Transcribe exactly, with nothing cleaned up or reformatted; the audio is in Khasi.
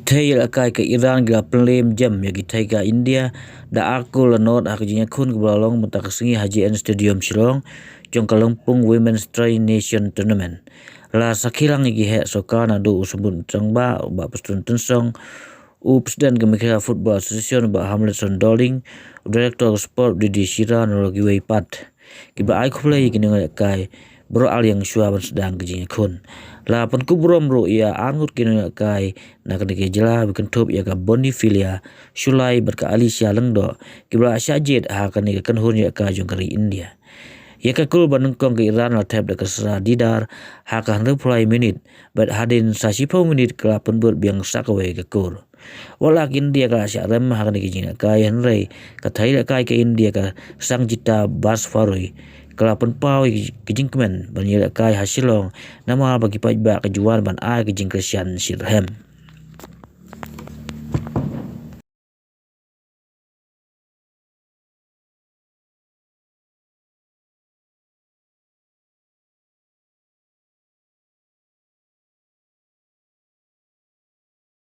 Thei ïalehkai ka Iran ki la pynlem jem ïa ki thei ka India da ar kol la nod ha ka jingïakhun kaba la long mynta ka sngi ha J N Stadium Shillong jong ka lympung Women's Tri Nation Tournament. La sakhi lang ïa ki heh sorkar naduh u Symbud Rangbah, Bah Prestone Tynsong, u President ka Meghalaya Football Association Bah Hamletson Dohling, u Director ka Sport D D Shira na kiwei pat. Kiba ai khublei ïa ki nongïalehkai baroh arliang shuwa ban sdang ka jingïakhun. La pynkup burom ruh ïa arngut ki nongïalehkai na kane ka jylla ba kynthup ïa ka Bonnie Filia Shullai bad ka Alicia Lyngdoh kiba la shah jied ha kane ka kynhun ïalehkai jong ka ri India. Ïa ka kol ba nyngkong ka Iran la thep da ka Sara Didar ha ka hynriewphew lai minit bad hadien sa shiphew minit ka la pynbud biang sa kawei ka kol. Wat la ka India ka la shah rem ha kane ka jingïalehkai hynrei ka thei ïalehkai ka India ka Sangeeta Basfaroi ka la pynpaw ïa ka jingkmen ban ïalehkai ha Shillong namar ba ki paidbah ka ju wan ban ai ka jingkyrshan shitrhem.